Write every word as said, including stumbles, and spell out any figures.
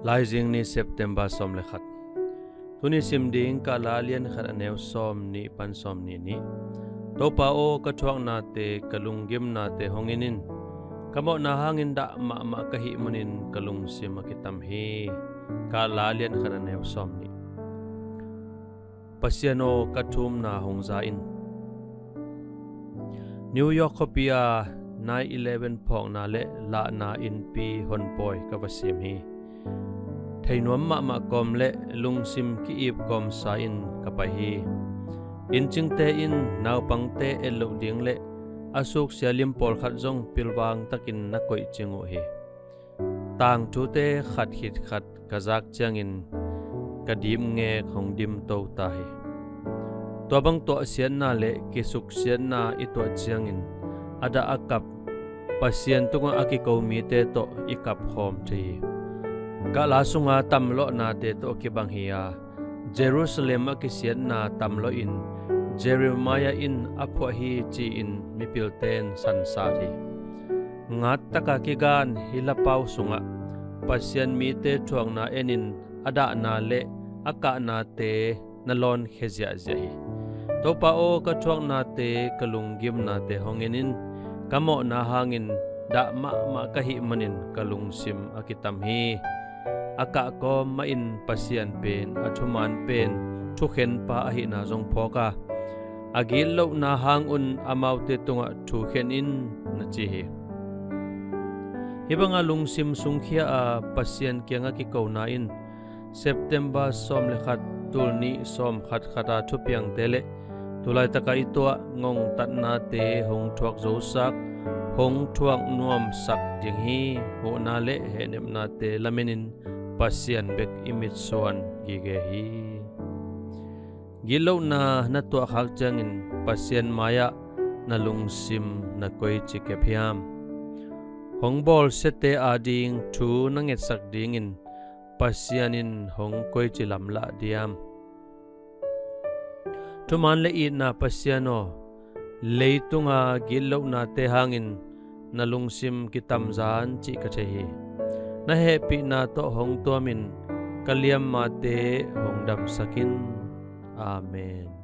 Laizing ni, September sawm le khat. Tuni sim ding Kahla lian khat, a neu sawm nih pan sawm nih nih. Topa aw, ka thuaknate, ka lunggimnate hong en in. Ka mawhna hangin dah mahmah ka hih manin ka lungsim a kitam hi. Kahla lian khat, a neu sawm nih. Pasian aw, ka thumna hong za in. New York khuapi ah nine eleven phawkna le lahna innpi honpawi ka va sim hi. Theinuam mahmah kawm le lungsim ki-ip kawmsa in ka pai hi. Inncingte in naupangte et loh ding le a suksia lim pawlkhat zong pilvang takin na koihcing uh hi. Tangthute khat khit khat ka zak ciangin ka dipngek hong dimto ta hi. Tua bang tuahsiatna le kisuksiatna i tuah ciangin a dah a kap, Pasian tungah a kiko mite tawh i kapkhawm thei hi. Kahla sunga tamlawhnate tawh kibang hi a, Jerusalem a kisiatna tamlawhin Jeremiah in a phuah hi ci-in mipilten sansat hi. Ngattaka kigan hih lapau sungah Pasian mite thuakna enin a dahna le a kahnate na lawnkhia ziahziah hi. Topa aw, ka thuaknate, ka lunggimnate hong en in. Ka mawhna hangin dah mahmah ka hih manin ka lungsim a kitam hi. A kah kawm mahin Pasian pen a thuman pen thukhenpa ahihna zong phawk a, a gitlohna hangun amaute tungah thukhen in na ci hi. Hih banga lungsim sungkhia a Pasian kiangah kikona in September sawm le khat, tul nih sawm khat khat a thupiangte le tulaitaka i tuah ngongtatnate hong thuak zosak, hong thuak nuamsak ding hi. Huhna le hehnepnate lamenin Pasian bek i mitsuan gige hi. Gitlohna na tuahkhak ciangin Pasian mai-ah na lungsim na koici kep hiam? Hong bawlsiate ading thu na ngetsak dingin Pasian in hong koici lamlah diam? Thuman le itna Pasian aw, leitunga gitlohnate hangin na lungsim kitamzan cih ka thei hi. Na hehpihna tawh hong tuamin ka liammate hong damsak in. Amen.